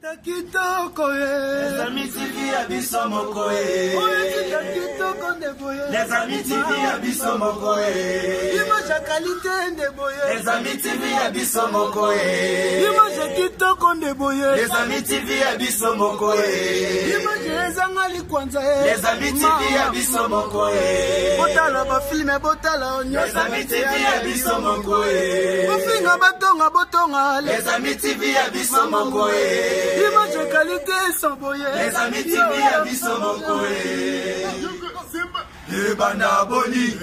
Kitoko ye. Les amis TV ya biso moko ye. Oyo tika kitoko nde boye. Les amis TV ya biso moko ye. Image ya qualité nde boye. Les amis TV ya biso moko ye. Image ya kitoko nde boye. Les amis TV ya biso moko ye. Image ezanga likwanza ye. Les amis TV ya biso moko ye. Botala ba filme botala nyonso. Les amis TV ya biso moko ye. Bofinga batonga botonga. Les amis TV ya biso moko ye. Image qualité sans boye. Les amis TV ya biso moko ye. Ebanda boni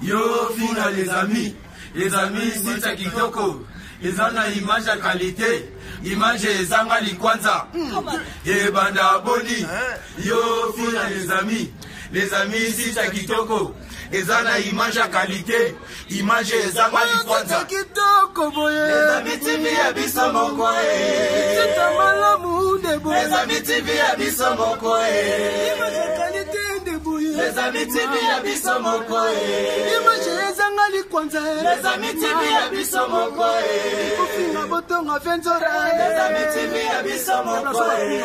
yo finga les amis. Les amis sita kitoko. Eza na image ya qualité. Image ezanga likwanza. Ebanda boni yo finga les amis. Les amis sita kitoko. Eza na image ya qualité. Image ezanga likwanza. Kitoko boye. Les amis TV ya biso moko ye. Sita malamu nde boye. Les amis TV ya biso moko ye. Image ya qualité nde boye. Les amis TV ya biso moko ye. Image ezanga likwanza. Les amis TV ya biso moko ye. Kofinga botonga venzora. Les amis TV ya biso moko ye.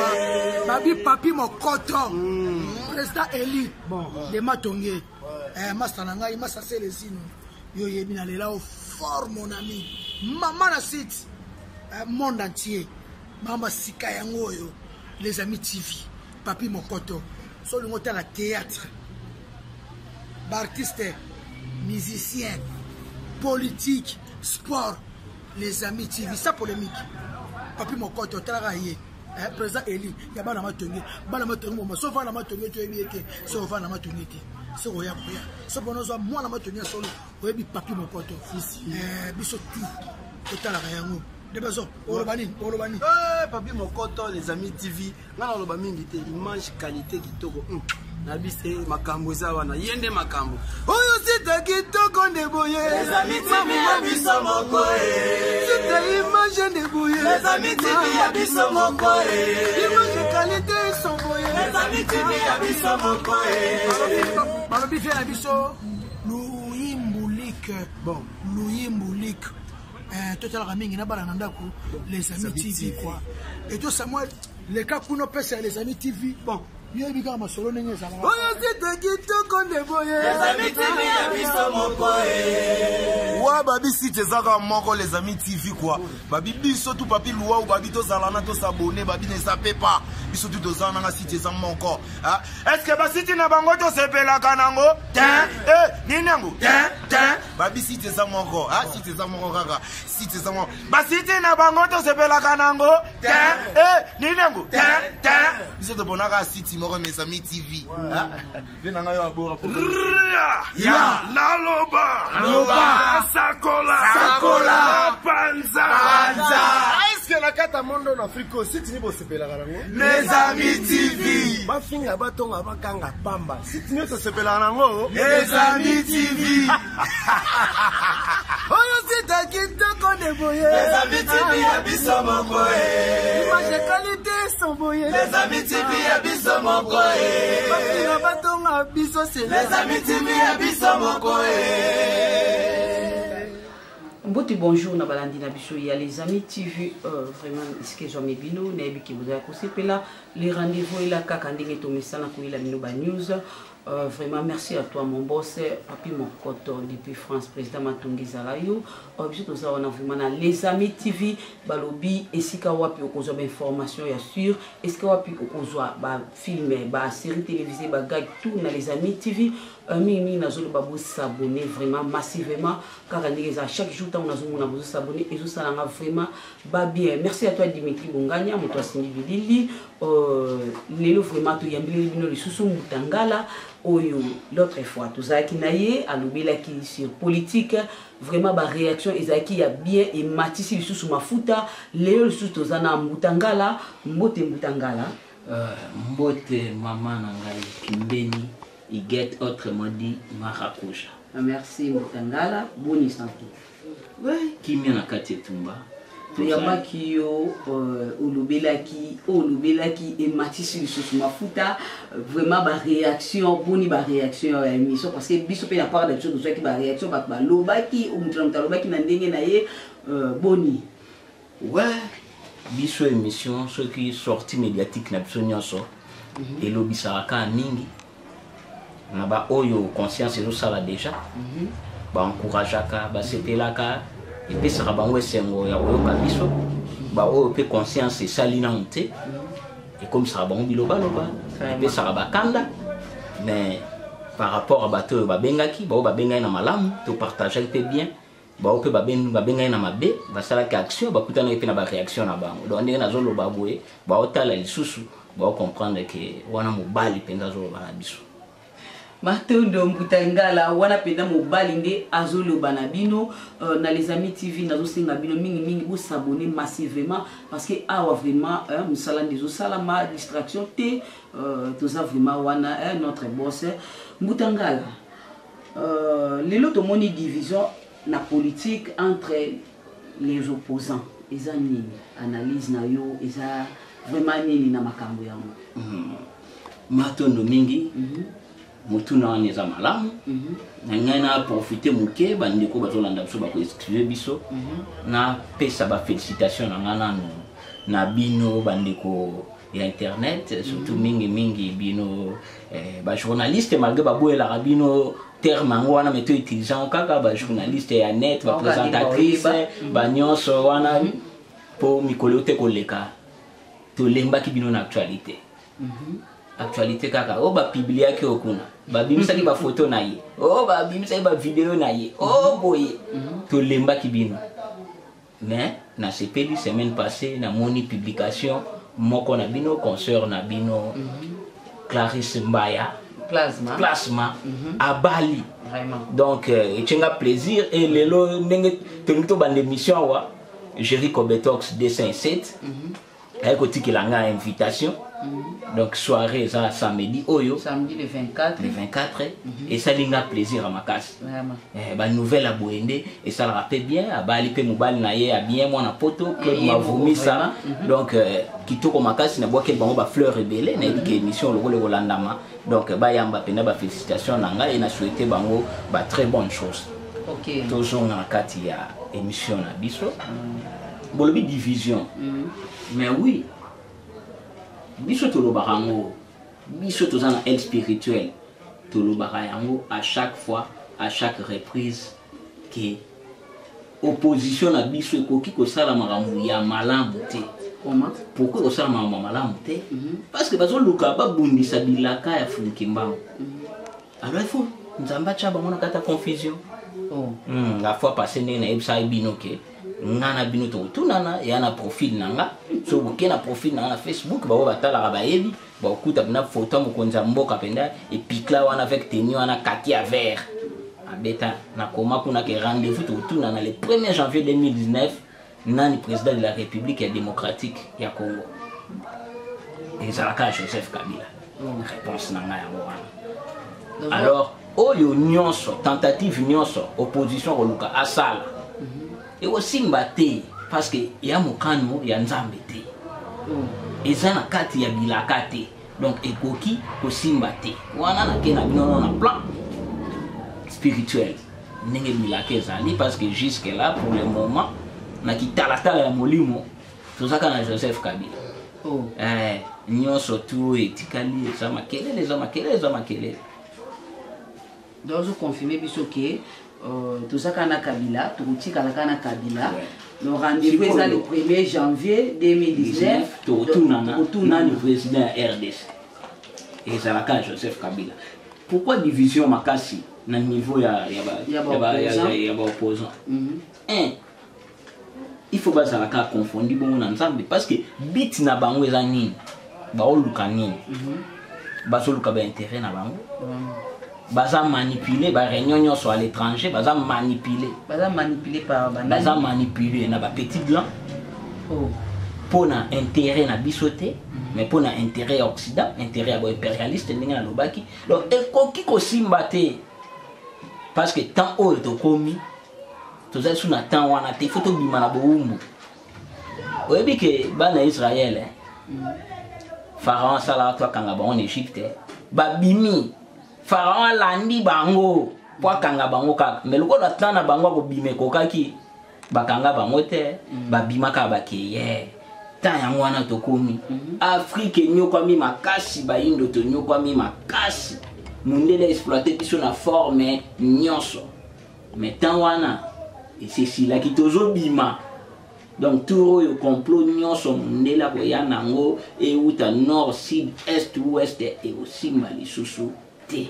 Babi papi mokoto. Président élu de Matonge. Eh, masta na ngai masta selesino yo oyebi na lela o fort mon ami mama na site eh, monde entier mama sika yango oyo les amis tv papi mokoto so olingi otala théâtre baartiste musicien politique sport les amis tv sa polémique papi mokoto otalaka ye eh, président eli ya bana matonge bana matonge moma so ovanda matonge te oyebi ye te so ovanda matonge te soki oya koya so mpona ozwa mwana matonge ya solo oyebi papi mokoto eh, biso tout totalaka yango nde bazo oloba nini oloba nini eh, papi mokoto les amis tv ngai naloba mingi te image qualité kitoko hmm. na bise makambo eza wana ye nde makambo oyo site kitoko nde boye ya biso moko site image nde boye ya biso moko image qualité eso boye ya biso moko balobi vie na biso luyimbulik bon luyimbulik eh, totalaka mingi na bana na ndako les amis tv quoi eto samuel leka kuna opesa ya les amis tv bon yoyebi kaka masolo ndenge ezalaka oyo site kitoko nde boye ya biso moko wa babi site eza kaka moko les amis tv quoi babi biso tu papi luau babi tozala na tosabone babi na eza pepa biso tu tozala nanga site eza moko est ce que basiti na bango tosepelaka nango te eh, nini yango te te babi site eza moko site eza moko kaka site eza moko basite na bango tosepelaka nango te eh, nini yango te te biso toponaka site moko mes amis tv mpe na ngai yo abora ya naloba loba sakola sakola panza panza eske na kati ya mondo na afrika oyo site nini bosepelaka nango mes amis tv bafinga batonga bakanga pamba site nini tosepelaka nango mes amis tv oyo site kitoko nde boye les amis tv ya biso moko ye image qualité so boye les amis tv ya biso moko ye bafinga batonga biso se les amis tv ya biso moko ye mbote bonjour na balandi na biso ya les amis tv euh, vraiment esika ezwami bino nayebi ke bozala kosepela les rendez-vous ela kaka ndenge tomesana koyela bino ba news Euh, vraiment merci à toi mon boss papi mokoto depuis france président matongi ezala yo euh, biso toza wana vraiment na les amis tv balobi esika wapi okozwa bainformation ya sur esika wapi okozwa bafilme basérie télévisée bagag tout na les amis tv euh, mingimingi nazoloba bosabonne vraiment massivement kaka ndenge eza chaque jour ntango nazomona bozosabonne ezosalanga vraiment ba bien merci à toi dimitri bongania moto asimbi bilili euh, lelo vraiment toyambeleli bino lisusu mutangala oyo l'autre fois tozalaki na ye alobelaki sur politique vraiment baréaction ezalaki ya bien ematisi lisusu mafuta lelo lisusu toza na mbutangala mbote mbutangala euh, mbote mama na ngai kimbeni iget autrement dit marakuja merci mbutangala boni santé kimia na kati etumba toyambaki yo euh, olobelaki oyo olobelaki ematisi lisusu mafuta vraiment baréaction boni baréaction ya émission parce que biso mpe na part na biso tozwaki baréaction bato balobaki moto na moto alobaki na ndenge na ye euh, boni ouais. Biso émission soki sortie médiatique na biso nyonso elobisaka kaka mingi na baoyo conscience ezosala déjà, baencourageaka, basepelaka, epesaka bango esengo ya koyoka biso. Baoyo mpe conscience esali nanu te, ekomisaka bango bilobaloba, epesaka bakanda. Mais par rapport à bato oyo babengaki, baoyo babengaki na malamu, topartageaki mpe bien. Bao mpe babengaki na mabe, basalaki action, bakutanaki mpe na baréaction na bango. Donc ndenge nazoloba boye, baotala lisusu, baocomprendre ke wana mobali mpenza azoloba na biso. Matondo Mbuta Ngala, wana mpenza mobali nde azoloba na bino na Les Amis TV. Nazosenga bino mingimingi bosabonner massivement, parce que awa vraiment mosala nde ezosalama, distraction te. Toza vraiment wana, notre boss Mbuta Ngala. Lelo tomoni division na politique entre les opposants, eza nini analyse na yo? Eza vraiment nini na makambo yango? Matondo mingi. Motuna wana eza malamu. Na ngai na profite moke, bandeko bazolanda biso bakoexcuse biso, napesa bafélicitation na ngai nanu na bino bandeko ya internet, surtout mingimingi bino bajournaliste, malgré baboyelaka bino terme yango wana, mais toutiliser yango kaka, bajournaliste ya net, baprésentatrice, banyonso wana, mpo mikolo te koleka tolembaki bino na actualité. Actualité kaka oyo bapubliaki, oyo kuna babimisaki bafoto na ye, oyo babimisaki bavideo na ye, oyo boye, tolembaki bino. Mais nasepeli, semaine passée namoni publication moko na bino, consœur na bino Clarisse Mbaya. Plasma. Plasma abali. Vraiment. Donc etie nga plaisir. E lelo ndenge tolingi tobanda émission awa, Géri Cobetox 207 aye kotikela nga invitation. Donc soirée eza samedi oyo. Samedi le 24. Le 24. Esali nga plaisir ya makasi. Vraiment. Banouvelle ya boye nde esalaka mpe bien. Abali mpe mobali na ye ya bien, mwana poto, Claude Ye moko. Mavumisa. Vraiment. Donc kitoko makasi, nabwakeli bango bafleur ebele. Nayebi ke émission lokola ekolandama, donc bayamba mpenza bafélicitation na ngai e na souhaite bango ba très bonne chose. Tozonga na kati ya émission na biso. Bolobi division, mais oui, biso tolobaka yango, biso toza na aile spirituelle, tolobaka yango à chaque fois, à chaque reprise, ke opposition na biso ekoki kosala makambo ya malamu te. Comment? Pourquoi kosala makambo ya malamu te? Parce que bazoluka babundisa bilaka ya Fuluki Mbango. Alors il faut Nzambe atya bango na kati ya confusion. Oh. La fois passée, ndenge nayebisaki bino ke nga na bino tokotunana ya na profil na nga, so boke na profil na nga na Facebook, bango batalaka, bayebi, bakokuta mpena photo ya mokonzi ya mboka mpenza epikla wana avec tenue wana kaki ya vert abeta. Nakoma kuna ke rendez-vous tokotunana le 1er janvier 2019, nani président de la République ya démocratique ya Congo? Ezalaka ya Joseph Kabila. Réponse na ngai yango wana. Alors oyo nyonso, tentative nyonso opposition koluka asala, ekosimba te, parce que ya mokano ya Nzambe te, eza na kati ya bilaka te, donc ekoki kosimba te. Wana nake na bino na plan spirituel ndenge bilaka ezali, parce que jusque là, pour le moment, na kitalatala ya molimo, tozaka na Joseph Kabila. Nyonso tu etikali eza makelele, eza makelele, eza makelele. Donc ozoconfirme biso ke toza kaka na Kabila, tokotikala kaka na Kabila. Donc rendez-vous eza le 1er janvier 2019. Tokotunana nani président ya RDC, ezalaka Joseph Kabila. Pourquoi division makasi na niveau ya baopposant? Un, il faut bazalaka confondi bongo na Nzambe, parce que but na bango eza nini? Baoluka nini? Bazoluka baintérêt na bango. Baza manipulé, baréunion nyonso à l'étranger baza manipulé. Baza manipulé par banani? Baza manipulé na bapetit blanc mpo na intérêt na biso te, mais mpo na intérêt ya Occident, intérêt ya baimpérialiste ndenge nalobaki. Donc ekoki kosimba te, parce que temps oyo tokomi, tozali su na temps wana te. Ifo tobima na bowumbu. Oyebi ke bana ya Israele, Pharaon asalaka to akanga bango na Egypte, babimi, Pharaon alandi bango po akanga bango kaka, mais lokola temps na bango akobima ekokaki, bakanga bango te. Babima kaka, bakeye. Temps yango wana tokomi. Afrique enyokwami makasi, bayindo tonyokwami makasi. Mundele exploite biso na forme nyonso. Mais temps wana esesilaki, tozobima. Donc tour oyo complot nyonso mundele akoya nango euta nord, sud, est, ouest ekosimba lisusu te.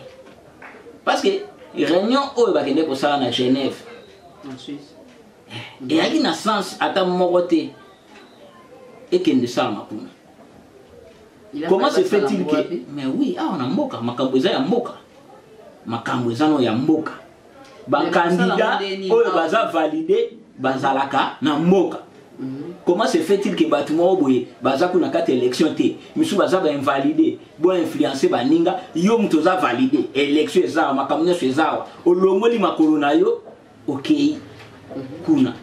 Parce que réunion oyo bakende kosala na Genève en Suisse eyaki na sens ata moko te ekende salama kuna. Comment se fait-il que, mais oui, awa na mboka makambo eza ya mboka, makambo eza no ya mboka, bakandida oyo baza valide bazalaka na mboka. Comment se fait-il que bato moko boye baza kuna kati élection te, misusu baza bainvalide, boinfluence baninga, yo moto oza valide, élection eza awa, makambo nyonso eza awa, olongoli makolo na yo okei kuna,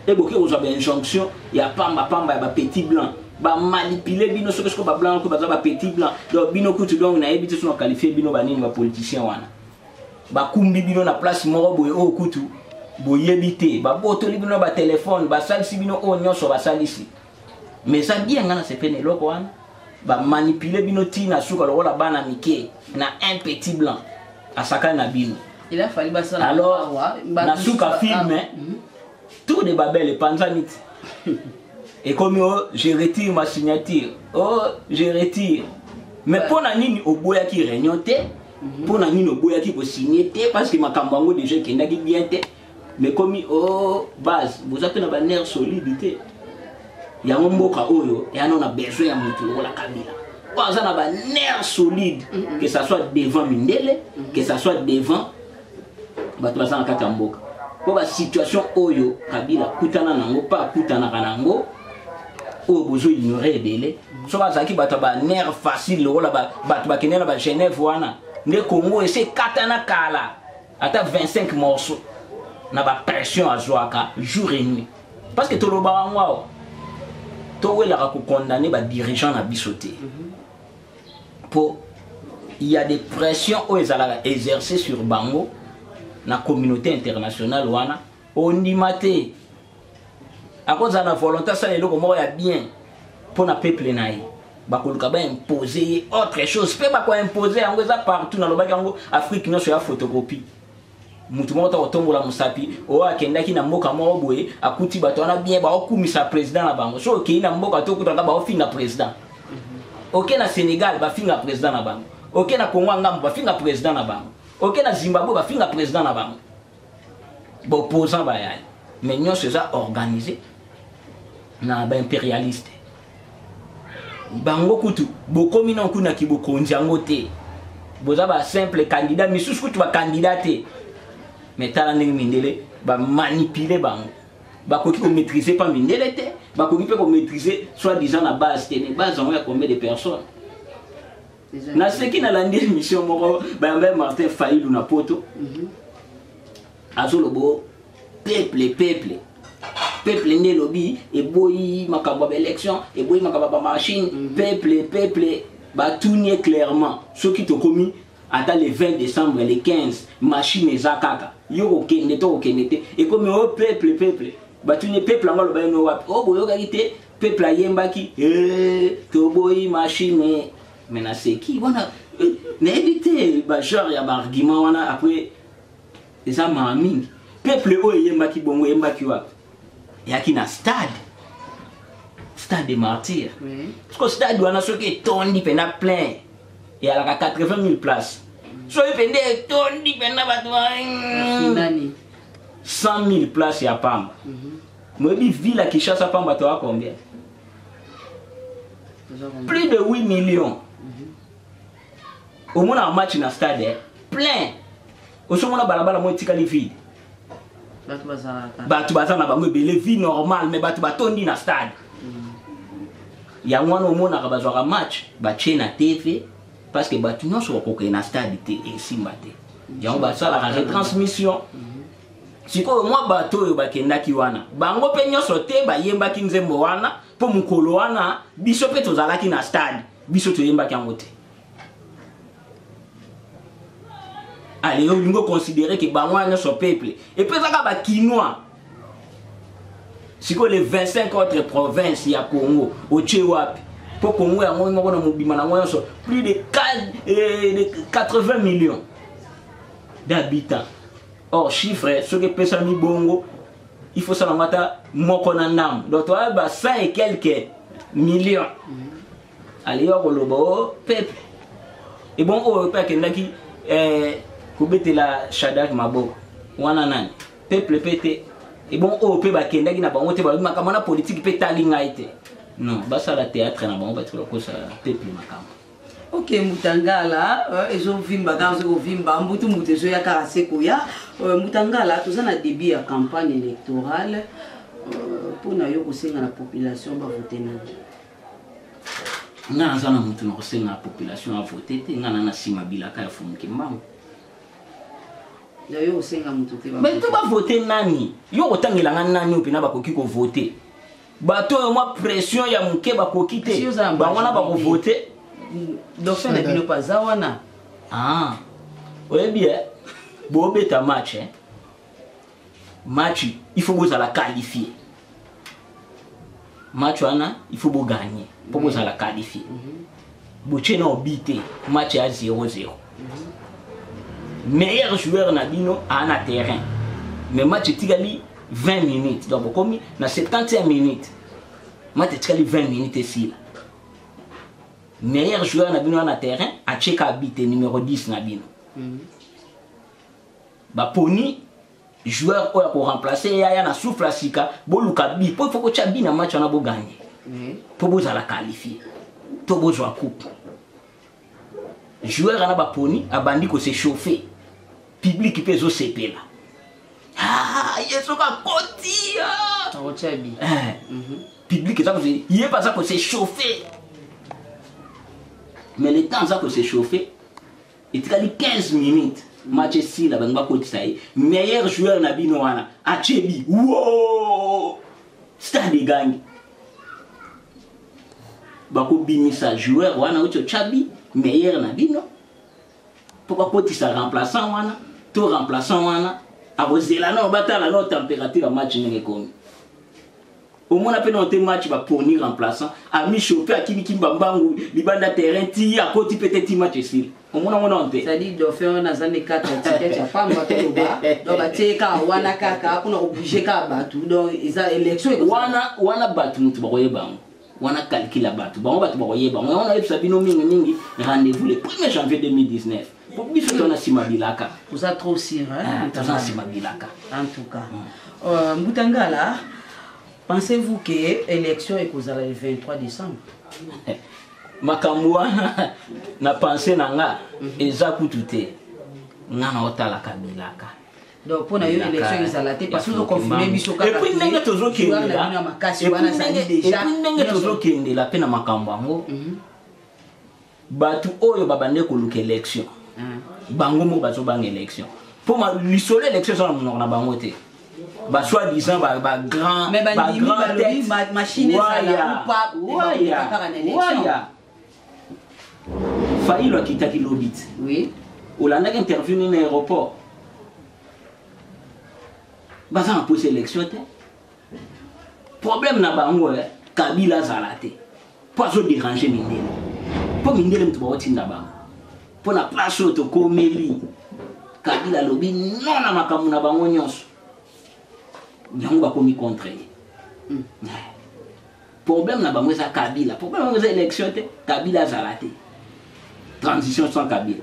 eboki kozwa bainjonction ya pamba pamba ya bapetit blanc bamanipule bino. Soki sikoyo bablanc ko baza bapetit blanc, donc bino kutu, donc nayebi te so na qualifie bino banini. Bapoliticien wana bakumbi bino na place moko boye oyo kutu boyebi te, babotoli bino na batelefone, basalisi bino oyo nyonso basalisi. Mais eza bien, nga na sepene eloko wana, bamanipule bino ntina suka lokola bana mike na un petit blanc asakani na bino. Il a fallu basala. Alors na suka film Tour de Babel epanzani ti ekomi o je retire ma signature, oh je retire. Mais mpo na nini oboyaki réunion te? Mpo na nini oboyaki kosigne te? Parce que makambo yango déjà ekendaki bien te. Mais komi o base boza mpe na banerf solide te. Yango mboka oyo eyano na besoin ya motu lokola Kabila oyo aza na banerf solide, que ça soit devant mindele, que ça soit devant bato baza na kati ya mboka. Mpo basituation oyo Kabila akutana nango mpe akutanaka nango oyo bozo ignore ebele, soki azalaki bato ya banerf facile lokola bato bakende na bagenève wana, nde Congo esi ekatana kala ata 25 morceau na bapression azwaka jour et nuit. Parce que tolobaka yango awa, towelaka kokondamne badirigeant na biso te, mpo il y a des pressions oyo ezalaka exercé sur bango na communauté internationale wana. Ondima te, akozala na volonté asala eloko moko ya bien mpo na peuple na ye, bakoluka baimpose ye autre chose mpe bakoimpose yango. Eza partout, nalobaki yango, Afrique nyonso ya photocopie. Mutu moko ta kotombola mosapi oyo akendaki na mboka moko boye, akuti bato wana bien, baokumisa président na bango. So okei na mboka to okutaka baofinga président. Oke na Sénégal, bafinga président na bango. Oke na Congo ya ngambo, bafinga président na bango. Oke na Zimbabwe, bafinga président na bango. Baopposant bayali, mais nyonso eza organisé na baimpérialiste. Bango kutu bokomi na kuna kibokonzi yango te, boza basimple candidat, misusu kutu bakandidat te. Mais tala ndenge mindele bamanipule bango. Bakoki komaîtrise pa mindele te, bakoki mpe komaîtrise soit disant na base te. Mais base yango ya combien de personnes? Naseki, nalandi émission moko bayamba Martin Failu na Poto, azoloba peuple, peuple, peuple nde elobi eboyi makambo ya baélection, eboyi makambo ya bamachine. Peuple, peuple. Batuni ye clairement: soki tokomi ata le 20 décembre, le 15, machine eza kaka, yo kokende to kokende te? Ekomi o peuple, peuple. Batuni peuple yango aloba yeno wapi? O boyokaki te, peuple ayembaki toboyi machine. Mais naseki wana, nayebi te bagenre ya baargument wana. Après eza maa mingi, peuple oyo eyembaki bongo eyembaki wapi? Eyaki na stade, stade de Martyr. Parce que stade wana soki etondi mpena plein, eyalaka 80 000 places. Soki mpenza etondi mpena bato 100 000 places ya pamba. Moyebi ville ya Kinshasa pamba toa combien? Plus de 8 millions. Omonaka match na stade plein, osomona balabala mo etikali vide, bato baza na bango ebele, vie normale, mais bato batondi na stade. Yango wana omonaka bazwaka match batie na TV, parce que bato nyonso bakokende na stade te, esimba te. Yango basalaka retransmission. Sikoyo mwa bato oyo bakendaki wana, bango mpe nyonso te bayembaki nzembo wana, mpo mokolo wana biso mpe tozalaki na stade, biso toyembaki yango te. Ale olingi oconsidere ke bango wana nyonso peuple, epuis ezaka bakinois. Sikoyo les 25 autres provinces ya Congo otie wapi? Mpo Congo yango moko na mobima nango nyonso plus de 80 millions d'habitants. Or chiffre soki epesami bongo, il faut sala yango ata moko na ndambo, donc toya ba 100 et quelques millions. Aliyo koloba o peuple ebon oyo mpe akendaki kobetela Shadak maboko wana nani? Peuple mpe te. Ebon oyo mpe bakendaki na bango te, balobi makambo na politike mpe etali ngai te. Non, basala théâtre na bango, batikala kosala peuple makambo. Ok, Mutangala, ezovimba kaka, ezokovimba mbutu mbutu, ezoya kaka se koya. Mutangala, toza na début ya campagne électorale. Mpona yo kosenga na population bavote nani? Nga naza na motu na kosenga na population avote te. Nga na na nsima bilaka ya Fumuki Mbangu. Ya yo kosenga motu te. Mais to bavote nani? Yo kotangela nga nani oyo mpena bakoki kovote? Bato oyo mwa pression ya moke bakoki te, Si oza na bango wana majorité. Bakovote. Dauphin na bino mpe aza wana. Ah, oyebi e bobeta match, eh? Match il faut bozala qualifié. Match wana il faut boganye mpo bozala qualifié. Botie na obi te, match ya 0-0, meilleur joueur na bino aa na terrain, mais match etikali 20 minutes, donc bokomi na 70e minute, match etikali 20 minutes esila. Meilleur joueur na bino aa na terrain atie ka bi te, numéro 10 na bino. Baponi joueur oyo akoremplace ye, aya na souffle ya sika, boluka bi mpo ifo kotya bi na match wana, boganye mpo bozala qualifié to bozwa coupe. Joueur wana baponi abandi kose chauffer, public mpe ezosepela. Ah, ye soki akoti, ah! Akotya bi. Public eza kose, ye mpe aza kose chauffer, mais le temps aza kose chauffer, etikali 15 minutes match esila, bango bakotisa ye. Meilleur joueur na bino wana atie bi, wo stade egangi. Bakobimisa joueur wana oti otya bi, meilleur na bino, mpo bakotisa remplaçant wana. To remplaçant wana akozela nao, batala nao température ya match ndenge ekomi. Omona mpe nao te match baponi remplaçant amichauffe, akimiki mbambangu libanda terrain ti akoti mpe te, ti match esili. Omona ngo nao te. C'est-à-dire dauphin wana aza nde 4 ticket ya pamba, toloba. Donc batie kaka wana kaka mpona kobouge kaka bato. Donc eza élection wana wana bato motu bakoyeba yango wana, calcul ya bato, bango bato bakoyeba yango. Yango nayebisa bino mingimingi, rendez-vous le 1er janvier 2019, po biso toza na nsima bilaka. Oza trop sûr, hein? Ah, toza na nsima bilaka. En tout cas, Mbutangala, pensez-vous que élection ekozala le 23 décembre? Makambo wana na pense na nga eza kutu te. Nga na otalaka bilaka. Donc mpo na yo élection ezala te, parce que ozoconfirme biso kaka Et puis ndenge tozokendela ya makasi wana ezali déjà. Et puis ndenge tozokendela mpe na makambo yango, bato oyo babande koluka élection, bango moko bazobanga élection, mpo lisolo élection eza na monoko na bango te. Basoi-disant bagrand Mais bandimi balobi machine ezala ou pas, kaka na élection. Fayulu akitaki lobi te. Olandaki interview nini na aéroport? Baza na posa élection te. Problème na bango, Kabila azala te mpo azoderange mindele, mpo mindele moto baotinda bango. Mpo na place oyo tokomeli, Kabila alobi non na makambo na bango nyonso, yango bakomi contre ye. Problème na bango eza Kabila, problème yango eza élection te. Kabila azala te, transition sans Kabila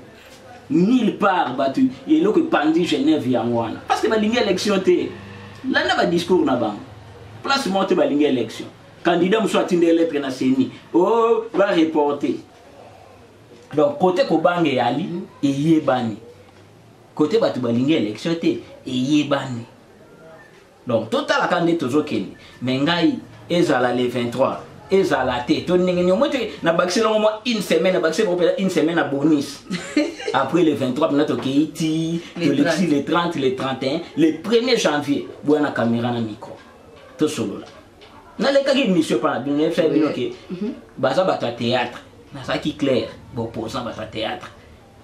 nulle part. Bato eloko epandi Genève yango wana, parce que balingi élection te. Landa badiscours na bango, place moko te balingi élection. Candidat mosusu atindi lettre na CENI o bareporte. Donc côté kobanga eyali, eyebani. Côté bato balingi élection te, eyebani. Donc totalaka nde tozokende. Mais ngai, ezala le 23, ezala te, to ndenge nini, omoi te nabakisi nango mwa une semaine, nabakisi bango mpenza une semaine na bonus. Après le 23 mpena tokei ti tolekisi le 30, le 31, le 1er janvier, boya na caméra na micro, tosolola. Nalekaki émission mpa na bino, nayebisaki bino ke baza bato ya théâtre. Nazalaki clair, baopposant bato ya théâtre.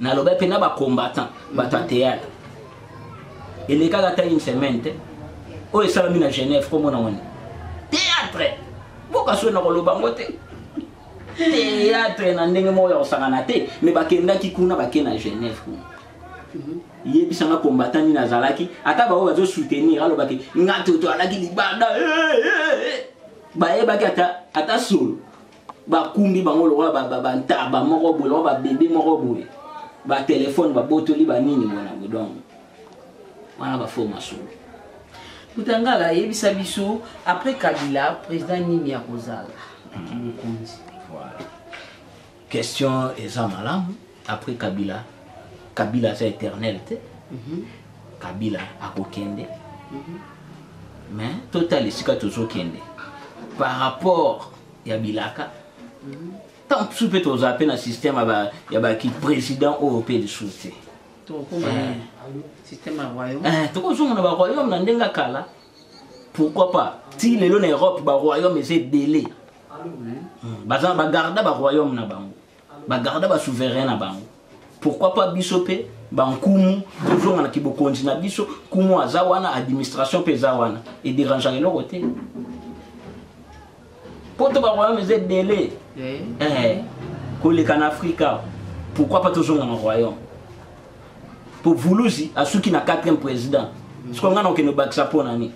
Naloba mpe na bacombattant bato ya théâtre. Elekaka ata une semaine te, oyo esalami na Genève, komona wani. Théâtre boka so na koloba yango te, théâtre na ndenge moko ya kosangana te. Me bakendaki kuna, bake na Genève kuna. Yebisanga combattant nini azalaki, ata baoyo bazosoutenir, alobaki nga toto alaki libanda. Eh, eh, eh. Bayebaki ata solo bakumbi bango lokola bantaba moko boye, lokola babebe moko boye, batelefone babotoli, banini bona boye. Donc wana bafo masolo. Kutangala, yebisa biso, après Kabila, président nini akozala mokonzi? Voilà, question eza malamu. Après Kabila, Kabila aza éternel te. Kabila akokende, mais totala esika tozokende par rapport ya bilaka. Ntango mosusu mpe tozala mpe na système ya baki président oyo mpe lisusu te. Tokokoma nini? Système ya royaume? Tokozonga na baroyaume na ndenge ya kala, pourquoi pas? Ti lelo na Europe baroyaume eza ebele. Baza bagarda baroyaume na bango, bagarda basouverain na bango. Pourquoi pas biso mpe bankumu tozonga na kibokonzi na biso? Nkumu aza wana, administration mpe eza wana, edérangeaka eloko te. Po to baroyaume eza ebele koleka na Afrika. Pourquoi pas tozonga na royaume? Po Vuluzi asuki na 4e président. Sikoyo ngai na okende obakisa mpo na nini?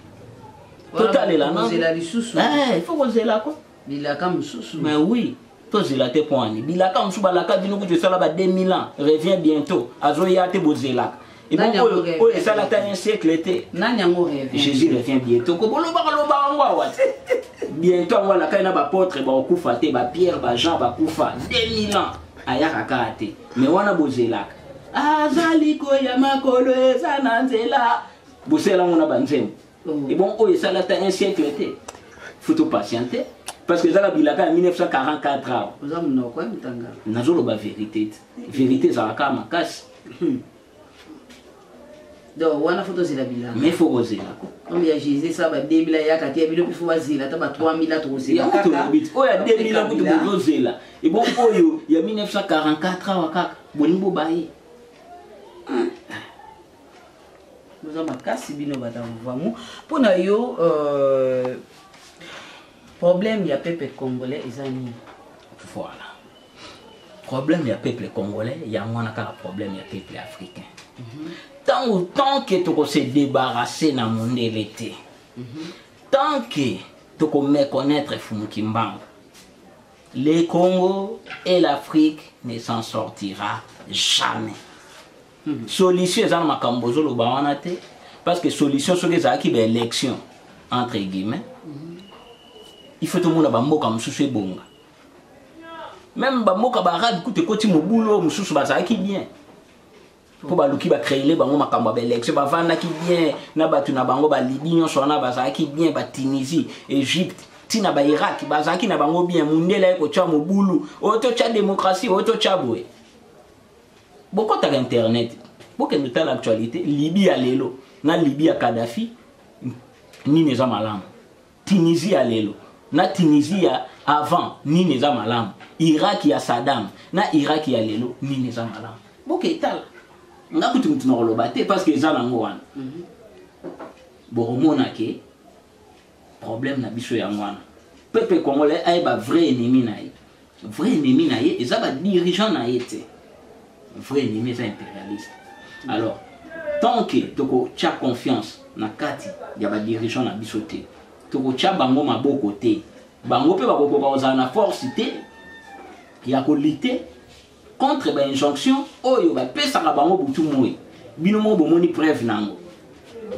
Totalela. Kozela lisusu. Il faut kozela ko. Bilaka mosusu. Mais oui, tozela te mpo ani bilaka mosusu balaka bino kutu esala ba 2000 ans, revient bientôt, azoya te, bozelaka. Nani yango? Oyo revient? Oyo esala ata un siècle te. Nani yango revient? Jésus revient bientôt. Ko bolobaka lobaka yango awa te, bientôt yango alakaki na baapôtre bakokufa te, bapierre, bajean bakufa 2000 ans, ayaka kaka te. Mais wana bozelaka, azali koya, makolo eza na nzela, bosela yango na banzembo. Ebon oyo esala ata un siècle te, faut topatienter parce que ezaka bilaka ya 1944 awa. Oza monoko ya motangala. Nazoloba vérité te, vérité ezalaka kaka makasi. Donc wana faut tozela bilaka. Mais faut kozela ko. Comme ya Jésus esala ba 2000, ayaka te, ya bino mpe faut bazela ata ba 3000, tokozela. Yango kaka. tolobi te, oyo ya 2000 ans kutu Kabila. bozozela, ebon oyo ya 1944 awa kaka bolingi bobaye. Boza makasi bino bato ya mvamu. Mpo na yo, problème ya peuple congolais eza nini? Voilà, problème ya peuple congolais yango wana kaka, problème ya peuple africain. Ntango, tant que tokose débarrasser na mondele te, tant que tokoméconnaître Fumu Kimbangu, le Congo et l'Afrique ne s'en sortira jamais. Solution eza na makambo ozoloba wana te, parce que solution soki ezalaki baélection entre guillemets, il faut tomona bamboka mosusu ebonga. Même bamboka baarabe kutu ekoti mobulu, oyo mosusu bazalaki bien mpo baluki bacréele bango makambo ya baélection, bavandaki bien na bato na bango. Balibi nyonso wana bazalaki bien, batunisie, Égypte, ntina bairak bazalaki na bango bien. Mundele aye kotya mobulu, oyo totya démocratie, oyo totya boye. Bokɔtaka internet, bokende otala actualité. Libye ya lelo na Libye ya Kadafi, nini eza malamu? Tunisie ya lelo na Tunisie ya avant, nini eza malamu? Irak ya Saddam na Irak ya lelo, nini eza malamu? Boke etala. Nga kutu mutu na koloba te, parce que eza nango wana. Bokomona ke problème na biso yango wana. Peuple congolais ayeba vrai ennemi na ye. Vrai ennemi na ye eza badirigeant na ye te, vrai ennemi eza impérialiste. Alors tant que tokotya confiance na kati ya badirigeant na biso te, tokotya bango maboko te, bango mpe bakokoka kozala na force te ya kolutter contre bainjonction oyo bapesaka bango butu moi. Bino moko bomoni preuve nango,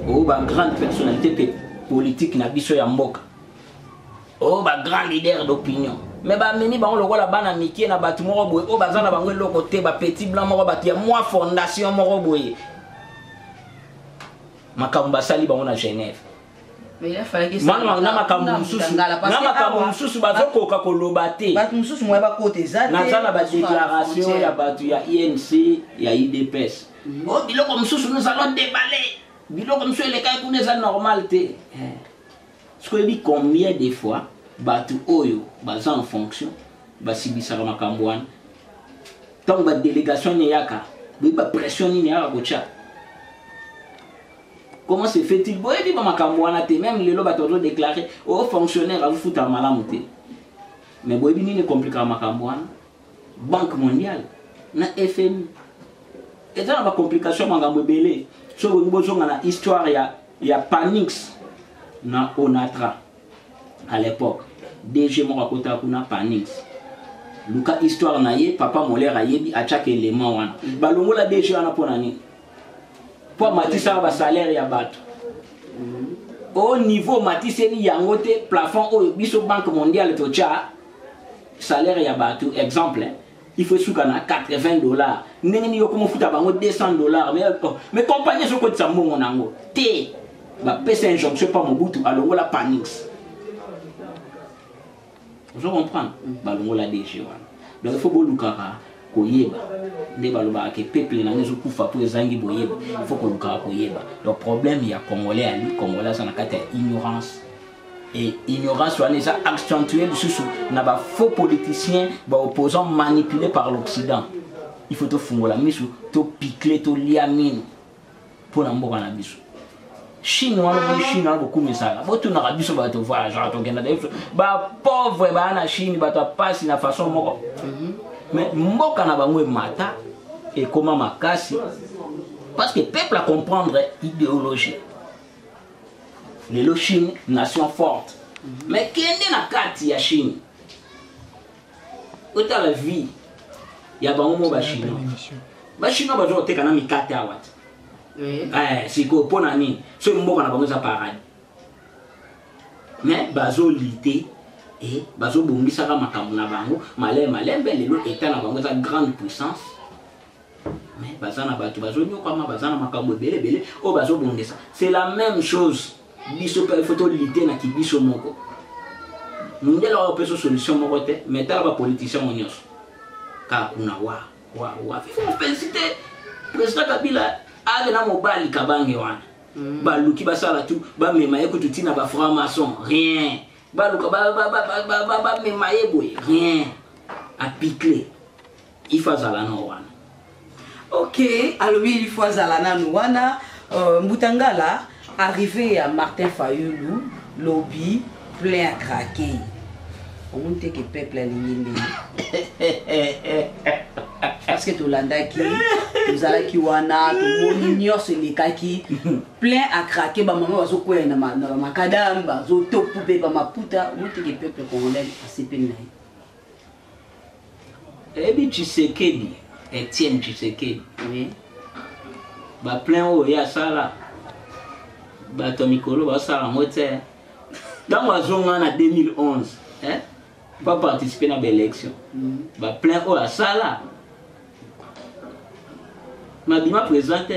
oyo bagrande personnalité mpe politique na biso ya mboka, oyo bagrand leader d'opinion, mais bamemi bango lokola bana mike na bato moko boye oyo baza na bango eloko te, bapetit blanc moko, bato ya mwa fondation moko boye. Makambo basali bango na Genève na makambo mosusu, na makambo mosusu bazokoka koloba te. Bato mosusu moya bakota eza te. Naza na badéclaration ya bato ya UNC, ya UDPS. O biloko mosusu, nous allons déballer biloko mosusu elekaki kuna, eza normal te. Soki oyebi combien de fois bato oyo baza en fonction basibisaka makambo wana, ntango badélégation nini eyaka, boyebi bapression nini eyaka kotya. Comment se fait-il? Boyebi ba makambo wana te, même lelo bato bazo déclarer au fonctionnaire azofuta malamu te. Mais boyebi nini compliquer makambo wana? Banque mondiale na FMI. Eza na ba complications makambo ebele. Soki bolingi bozonga na histoire ya Panix na Onatra à l'époque. DG moko akota kuna Panix. Luka histoire na ye, papa Molaire ayebi atiaka élément wana. Balongola DG wana pona nini? Po amatisaka ba salaire ya bato. Au niveau matiseli yango te plafond oyo biso Banque mondiale totia salaire ya bato, exemple, hein, il faut suka na 80 $. Ndenge nini yo komofuta bango 200 $? Mais, oh, mais compagnie ezokotisa mbongo nango te. Bapesa injonction pa Mobutu alongola Panix. Ozo comprendre? Balongola DG wana. Donc il faut bolukaka koyeba nde balobaka ke peuple nango ezokufa mpo ezangi boyeba. Il faut kolukaka koyeba. Donc problème ya Congolais, ali Congolais aza na kati ya ignorance, et ignorance wana eza accentué lisusu na bafaux politiciens, baopposants manipulés par l'Occident. Il faut tofungola miso, topikle, tolia mino mpo na mboka na biso. Chine wana boyi, Chine wana bokumisaka, botunaka biso bato voyageur, tokenda biso bapauvre baya na Chine, bato ya pasi na façon moko, mais mboka na bango emata, ekoma makasi, parce que peuple a comprendre idéologie. Lelo Chine, nation forte, mais kende na kati ya Chine, otala vie ya bango mo. Bachinois, bachinois baza koteka na mikate awa te. Sikoyo mpo na nini soki mboka na bango eza paradis? Mais bazolite e bazobongisaka makambo na bango malembe malembe. Lelo état na bango eza grande puissance, mais baza na bato bazonyokwama, baza na makambo ebele ebele oyo bazobongisa. C'est la même chose, biso mpe il faut tolite na kibiso moko. Mondele oyo opesa solution moko te, mais tala bapoliticien ngo nyonso kaka kuna wa wa wa. Il faut féliciter président Kabila ake na mobali Kabange wana. Baluki basala tu, bamema ye kutu ntina bafranc maçon, rien. Baluka bamema ye boye, rien. Apikle, il faut azala na wana. Ok, alobi il faut azala nanu wana. Mbutangala, arrivé ya Martin Fayulu lobi, plein à craquer. Omoni te ke peuple alingi ndenge? Parce que tolandaki, tozalaki wana, tomoni nyonso elekaki, plein à craquer, bamama bazokwea na bamakadam, bazotopu mpe bamaputa. Omoni te ke peuple congolais asepeli na ye? Eyebi Tshisekedi, Etienne Tshisekedi. Oui. Baplein oyo ye asala, bato ya mikolo basala yango te. Ntango azonga na 2011, eh? Pa participer na baélection, baplein oyo asala, mabima président te,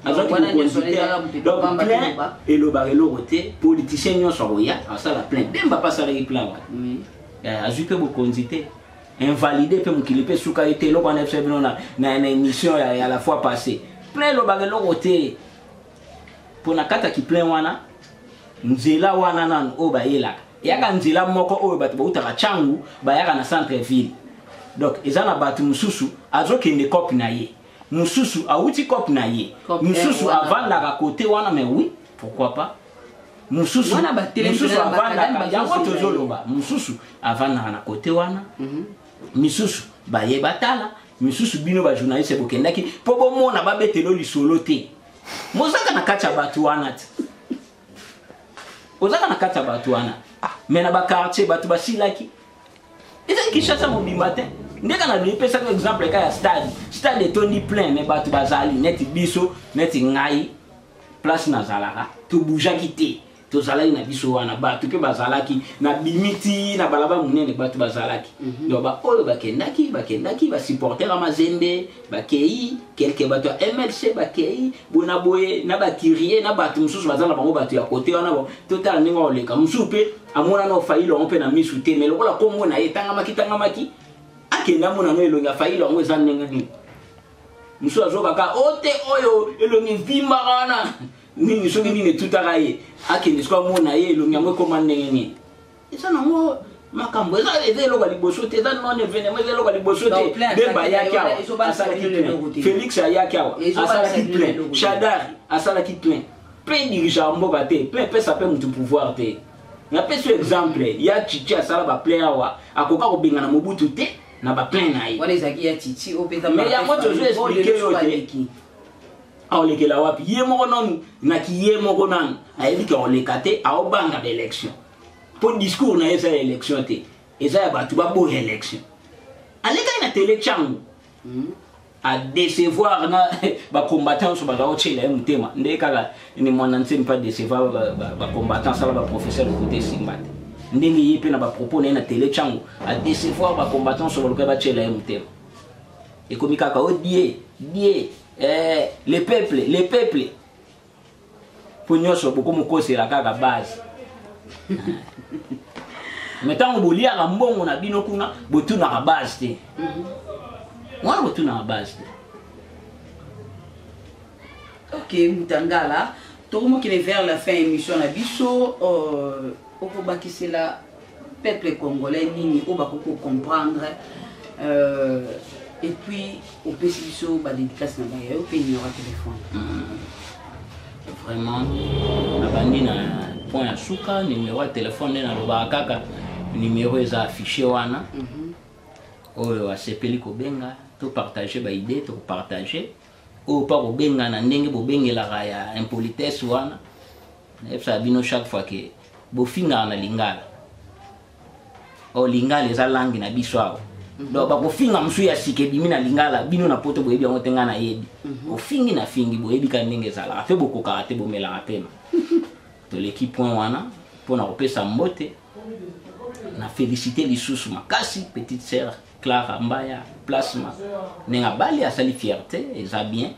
azwaki mokonzi te. Donc plein elobaka eloko te. Politicien nyonso akoya asala plein. Bemba mpe asalaki plein wana, azwi mpe bokonzi te, invalide mpe mokili mpe suka ye te. Eloko wana biso bino na émission ya la fois passée, plein elobaka eloko te. Mpo na kati ya plein wana, nzela wana nanu oyo bayelaka, eyaka nzela moko oyo bato bautaka Ntangu bayaka na centre ville. Donc eza na bato mosusu azokende cope na ye, mosusu awuti cope na ye, mosusu avandaka kote wana. Mais oui, pourquoi pas? Mosusu mosusu avandaka yango, tozoloba, mosusu avandaka na kote wana, misusu baye batala, misusu bino bajournaliste bokendaki mpo bomona, babetelo lisolo te. Mozaka na kati ya bato wana te, ozaka na kati ya bato wana, mais na baquartier bato basilaki. Eza Kinshasa mobimba te. Ndenge na epesaki exemple ka ya stade, stade etondi plein, mais bato bazali neti biso, neti ngai, place nazalaka tobougeaki te, tozalaki na biso wana. Bato mpe bazalaki na bimi ti na balaba monene, bato bazalaki. Donc baoyo bakendaki, bakendaki basupporter ya Mazembe, bakei quelque, bato ya MLC bakei boye na boye, na bakirie na bato mosusu baza na bango, bato ya kote wana. Bon, totala ndenge akoleka. Mosusu mpe amonana ofayilo yango mpe na misu te, mais lokola kombo na ye etangamaki tangamaki, akende amona no elongi afayilo yango eza ndenge nini. Mosusu azokaka o te, oyo elongi evimbaka wana nini, soki nini etutaka ye, akende soki amona ye elongi yango ekóma ndenge nini. Eza nango Makambo eza eza eloko ya liboso te, eza non événement, eza eloko ya liboso te. Bemba ayaki awa asalaki plein, Félix ayaki awa asalaki plein, Shadary asalaki plein. Plein dirigeant mboka te, plein pesa pe mutu pouvoir te. Napesi yo exemple ya Chichi, asala ba plein awa, akoka kobengana Mobutu te na ba plein na ye. Wana ezalaki ya Chichi oyo mpenza. Mais yango tozo expliquer yo te. Aolekela wapi? Ye moko nanu naki ye moko nanu ayebi ke aoleka te, aobanga ba élection. Mpo discours na ye eza ya élection te, eza ya bato baboya élection. Alekaki na tele Tshangu, adecevoir na bacombattant nyonso baza kotyela ye motema. Nde kaka ni mwana nsemi mpe adecevoir bacombattant, asala baprofesseur lokuta esimba te. Ndenge ye mpe na bapropos na ye na tele Tshangu adecevoir bacombattant nyonso baluka batyela ye motema. Ekomi kaka o die die, eh, le peuple, le peuple, mpo nyonso bokomokosela kaka base. Me ntango boliaka mbongo na bino kuna, botunaka base te wana, botunaka base te. Ok, Mutangala, tokomokende vers la fin émission na biso. Okobakisela peuple congolais nini oyo bakoki kocomprendre? Et puis opesi biso badédicace na baya yo mpe numéro ya téléphone. Vraiment, nabandi na point ya suka, numéro ya téléphone nde nalobaka kaka, numéro eza affiché wana. Oyo asepeli kobenga, topartage baidée, tokopartage. Oyo mpa kobenga na ndenge bobengelaka ya impolitesse wana, nayebisaka bino chaque fois ke bofingaka na lingala. O lingala eza langue na biso awa, donc bakofinga mosusu ya sika ebimi na lingala, bino na poto boyebi yango te, ngai nayebi. Ofingi na fingi, boyebi ka ndenge ezalaka mpe bokokaka te, bomelaka pema. Toleki point wana mpona kopesa mbote na félicité lisusu makasi petite sœur Clara Mbaya Plasma, ndenge abali, asali fierté, eza bien.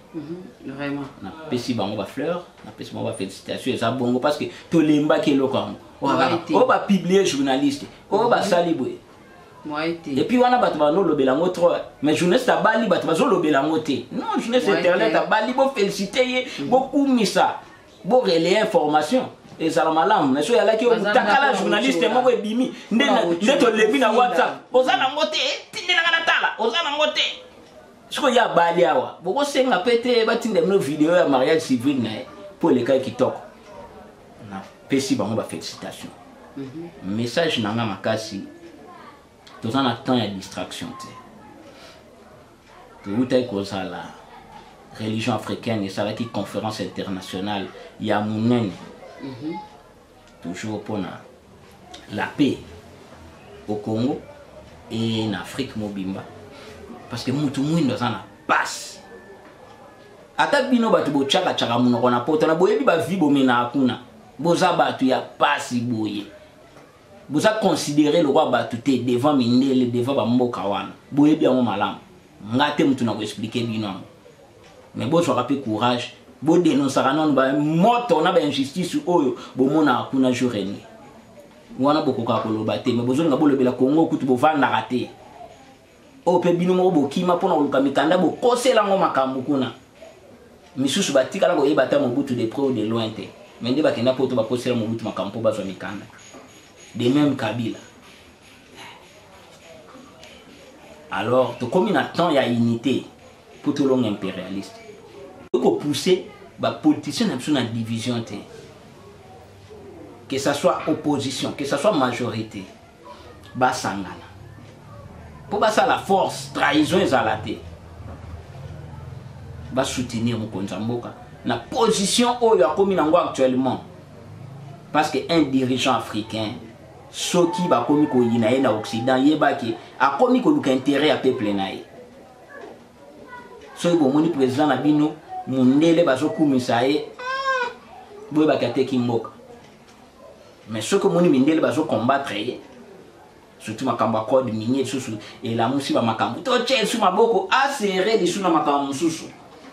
Vraiment. Napesi bango bafleur, napesi bango bafélicitation, eza bongo parce que tolembaki eloko yango oyo bapublie journaliste oyo basali boye. Et puis wana bato bazolobela yango trop, mais journaliste abali, bato bazolobela yango te. Non, journaliste internet abali, bofélicité ye, bokumisa, borelaye information, ezala malamu. Mais so oyalaki otakala journaliste moko ebimi nde tolembi na WhatsApp, oza nango te, tindelanga na tala, oza nango te. Sikoyo ye abali awa, bokosenga mpe te batinda bino video ya mariage civil na ye mpo elekaki kitoko. Napesi bango bafélicitation. Message na nga makasi, toza na temps ya distraction te. Toutaki kozala religion africaine esalaki conférence internationale ya monene, toujours mpona la paix au Congo et na Afrique mobimba, parce que mutu mwindo aza na pasi. Ata bino bato botyakatya monoko na poto na boyebi bavi bomenaka kuna, boza bato ya pasi boye, boza considéré lokola bato te devant mindele, devant bamboka wana. Boyebi yango malamu, nga te mutu na koexpliquer bino yango. Mais bozwaka mpe courage, bodénonsaka nanu bamoto na bainjustice oyo bomonaka kuna jour et nuit wana. Bokokaka koloba te, mais bozolinga bolobela Kongo kutu bovandaka te, oyo mpe bino moko bokima mpona koluka mikanda, bokoselango makambo kuna. Misusu batikala koyeba ata Mobutu de près ou de loin te, mais nde bakenda mpo to bakosela Mobutu makambo mpo bazwa mikanda. De même Kabila. Alors tokomi na temps ya unité mpo tolonga impérialiste. Ekopousse bapoliticien na biso na division te, que ça soit opposition, que ça soit majorité, basangana mpo basala force, trahison ezala te, basoutenir mokonzi ya mboka na position oyo akomi nango actuellement. Parce que un dirigeant africain, soki bakomi koyina ye na Occident, yebaki akomi koluka intérêt ya peuple na ye. Soki bomoni président na bino mundele bazokumisa ye, boyebaki ateki mboka. Mais soki omoni mindele bazocombattre ye, surtout makambo ya code minier lisusu elamusi bamakambo, totia lisusu maboko aserre lisusu na makambo mosusu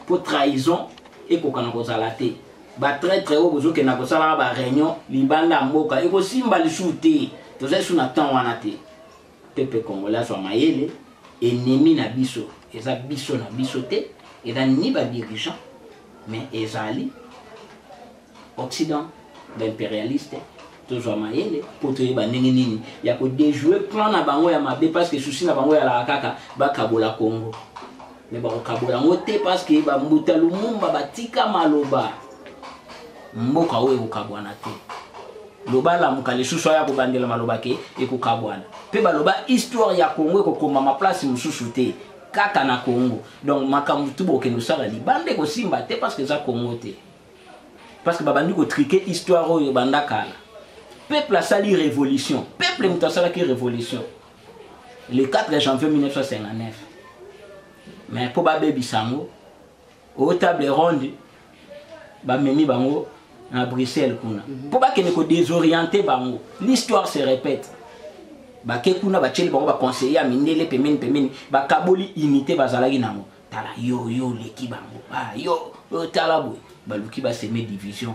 mpo trahison ekokana kozala te. Batraître oyo bozokenda kosalaka baréunion libanda ya mboka, ekosimba lisusu te. Toza lisusu na temps wana te. Peuple congolais azwa mayele. Ennemi na biso eza biso na biso te, eza ni badirigeant, mais ezali Occident, baimpérialiste. Tozwa mayele mpo toyeba ndenge nini ya kodejouer plan na bango ya mabe, parce que souci na bango eyalaka kaka bakabola Congo. Mais bakokabola yango te, parce que bambuta Lumumba batika maloba, mboka oyo ekokabwana te. Loba lamuka lisusu aya kobandela maloba ke ekokabwana. Mpe baloba histoire ya Congo ekokomama place mosusu te, kaka na Congo. Donc makambo tu bokende kosala libanda ekosimba te, parce que eza Congo te, parce que babandi kotrike histoire oyo banda kala. Peuple asali révolution, peuple moto asalaki révolution le 4 janvier 1959, mais mpo babebisa yango o table ronde, bamemi bango na Bruxelles kuna mpo bakende kodésorienter bango. L'histoire se répète. Bake kuna, batieli bango baconseiller ya mindele pembeni pembeni, bakaboli unité bazalaki nango. Tala yo, yo oleki bango. Ah, yo, yo tala boye, baluki basemer division.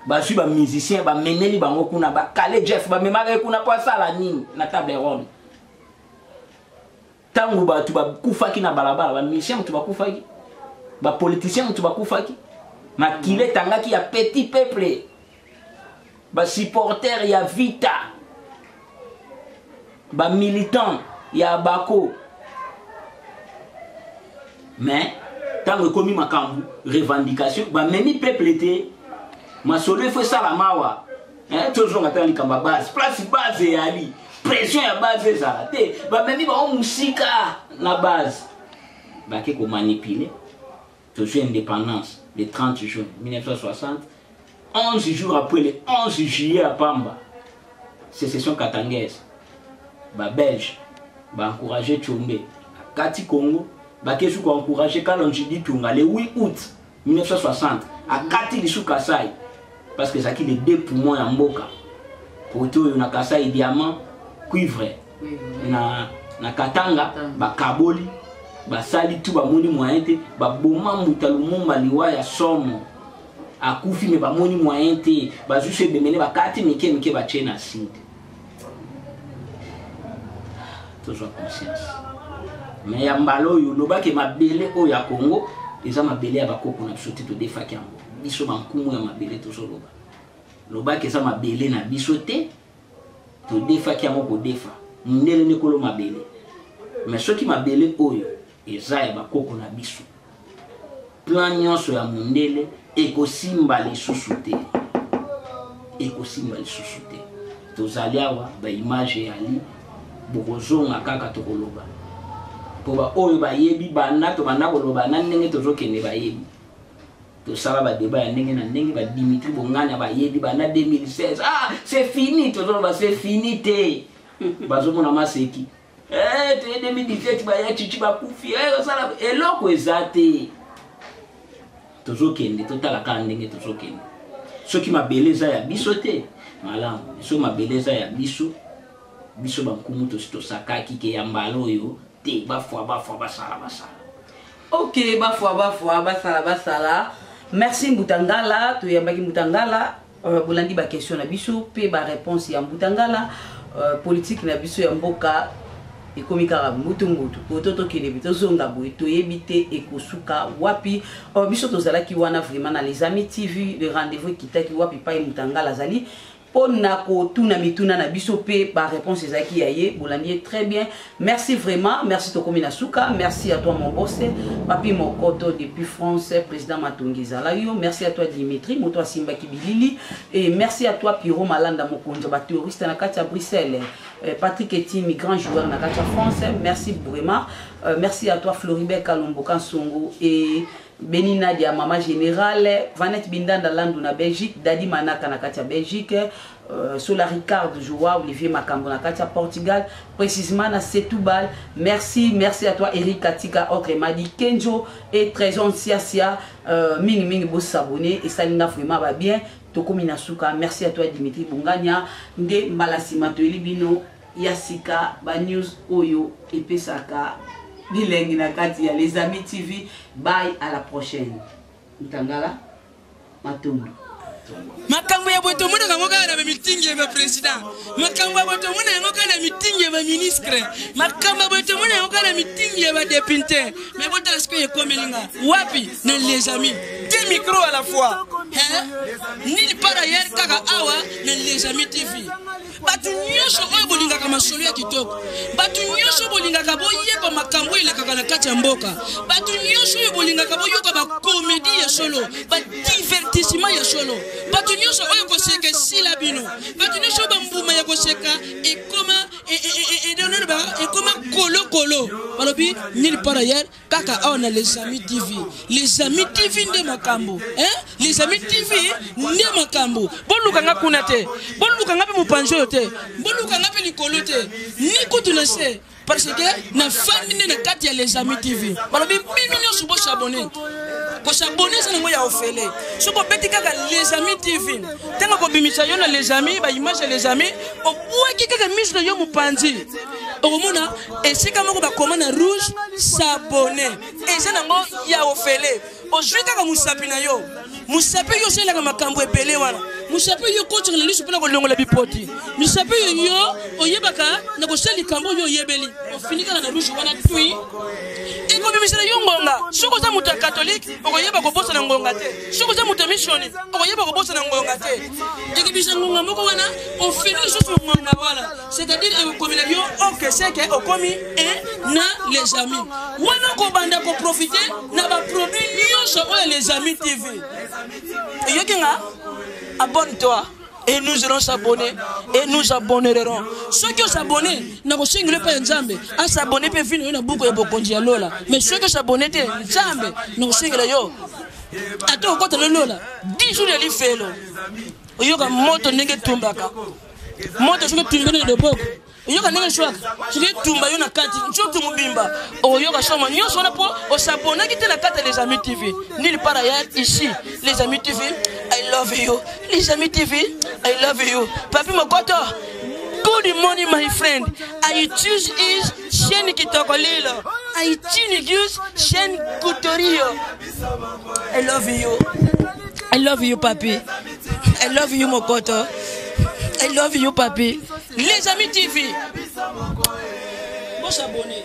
Bazwi bamusicien, bamemeli bango kuna, bakale Jeff, bamemaka ye kuna mpo asala nini na table ronde? Ntango bato bakufaki na balabala, bamusicien moto bakufaki, bapoliticien moto bakufaki, makila etangaki ya petit peuple, basupporter ya Vita, bamilitant ya Bako. Mais ntango ekomi makambo revendication, bamemi peuple te. Masolo efo esalama awa. Tozonga tala likambo ya base, place base eyali, pression ya base ezala te. Bamemi bango mosika na base, bake komanipuler. Tozwi indépendance le 30 juin 1960. 11 jours après, le 11 juillet, à pamba, sécession katangaise. Babelge baencourage Tshombe akati Congo. Bake su koencourage Kalonji Ditunga le 8 août 1960, akati lisu Kasai, parce que ezalaki les deux poumons ya mboka. Kote oyo na Kasai diamant, cuivre na Katanga. Bakaboli, basali tu, bamoni moyen te. Baboma mbuta Lumumba liwa ya somo, akufi, me bamoni moyen te. Bazwi so ebemene, bakati mike mike, batie na sud. Tozwa conscience. Me ya mbala oyo, lobaki mabele oyo ya Congo eza mabele ya bakoko na biso te, todefaki yango. Biso bankumu ya mabele tozoloba, lobaki eza mabele na biso te, todefaki yango. Kodefa mondele nde kolo mabele. Me soki mabele oyo eza ya bakoko na biso, plan nyonso ya mondele ekosimba lisusu te, ekosimba lisusu te. Tozali awa, baimage eyali, bokozonga kaka tokoloba mpo baoyo bayebi banda tobanda koloba na ndenge tozokende bayebi. Tosala badébat ya ndenge na ndenge, badimitri Bongania bayebi banda 2016. Ah, c'est fini, tozoloba c'est fini te, bazomona maseki. Eh, toye 2017, baya chichi bakufi. Eh, osala eloko eza te. Tozokende, totala kaka ndenge tozokende. Soki mabele eza ya biso te, malamu. Soki mabele eza ya biso, biso bankumu tosi tosakaki ke ya mbala oyo te. Bafwa bafwa, basala basala. Ok, bafwa bafwa, basala basala. Merci Mbutangala. Toyambaki Mbutangala. Bolandi baquestion na biso mpe baréponse ya Mbutangala. Politique na biso ya mboka ekomi kaka mbutu mbutu, poto tokende bi tozonga boye, toyebi te ekosuka wapi. Biso tozalaki wana vraiment na Les Amis TV. Le rendez-vous ekitaki wapi? Pai Mutangala azali mpo na kotuna mituna na biso mpe baréponse ezalaki ya ye. Bolandi ye très bien. Merci vraiment, merci. Tokomi na suka. Merci à toi mon boss Papi Mokoto depuis France, président Matongi ezala yo. Merci à toi Dimitri, moto asimbaki bilili, et merci à toi Piro Malanda, mokonzi ya baterroriste na kati ya Bruxelles. Patrick Etimi, grand joueur na kati ya France, merci vraiment. Merci à toi Floribert Kalombo Kansongo et Beni Nadia, mama générale Vanette Bindanda Landu na Belgique, Dadi Manaka na kati ya Belgique, Sola Ricard Joa, Olivier Makambo na kati ya Portugal, précisément na Setúbal. Merci, merci à toi Eric Katika, autre Madi Kenjo et Trésor Siasia. Mingi mingi bo s'abonner et salinga vraiment ba bien. Tokomi na suka. Merci à toi Dimitri Bongania. Nde mbala sima toyeli bino ya sika ba news oyo epesaka bilengi na kati ya Les Amis TV. Bye, à la prochaine. Ntangala Matondo. Makambo ya boye tomonaka yango kaka na bamitingi ya baprésident, makambo ya boye tomona yango kaka na mitingi ya baministre, makambo ya boye tomona yango kaka na mitingi ya badepute. Mais botala sikoyo ekomeli nga wapi na les amis, deux micro à la fois, hein? Nini par ailleurs kaka awa na les amis TV. Bato nyonso oyo bolingaka masolo ya kitoko, bato nyonso bolingaka boyeba makambo oyo elekaka na kati ya mboka, bato nyonso oyo bolingaka boyoka bakomedi ya solo, badivertissement ya solo, bato nyonso oyo koseka esila bino, bato nyonso oyo bambuma ya koseka ekoma ekoma kolokolo, balobi nini par ailleurs kaka awa na les amis TV. Les amis TV nde makambo, hein? Les amis TV nde makambo. Boluka nga kuna te, boluka nga mpe mopanzi oyo te, boluka nga mpe likolo te, ni kutu na se, parce que nafandi nde na kati ya les amis TV. Balobi bino nyonso bosabone. Kosabone eza nango ya ofele. Soki obeti kaka les amis TV, ntango kobimisa yo na les amis, baimage ya les amis, obwaki kaka miso na yo mopanzi, okomona esika moko bakoma na rouge s'abonner, eza nango ya ofele. Ozwi kaka mosapi na yo, mosapi yo osalelaka makambo ebele wana, mosapi yo okotisaka na liso mpona kolongola bipoti, mosapi yo yo oyebaka na kosala likambo oyo oyebeli, ofini kaka na rouge wana tui, ekobimisela yo ngonga. Soki oza moto ya katolike, okoyeba kobosana ngonga te. Soki oza moto ya misioni, okoyeba kobosana ngonga te. Ekebisa ngonga moko wana, ofini lisusu ngonga wana, c'est-à-dire ekokomela yo okeseke okomi e na les amis wana, okobanda koprofite na baproduit nyonso oyo les amis TV. Eyoki nga, abonne-toi et nous allons s'abonner et nous abonnerons. Soki osabonne, nakosengela epai ya Nzambe asabonne mpe vino yo na buku ya bokonzi ya lola. Mais soki osabonne te, Nzambe nakosengela yo ata okota na lola 10 jours ya lifelo, oyoka moto ndenge etumbaka moto. Soki etumbi na loboko, oyoka ndenge eswaka. Soki etumba yo na kati nzoto mobimba, okoyoka soma nyonso wana mpo osabonaki te na kati ya les amis TV. Nulle part ailleurs, ici les amis TV. I love you les amis TV, I love you. Papi Mokoto, good morning my friend. I choose is chaîne kitoko lilo, I choose chaîne kutorio. I love you, I love you papi, I love you Mokoto, I love you papi. Les amis TV, bon s'abonner.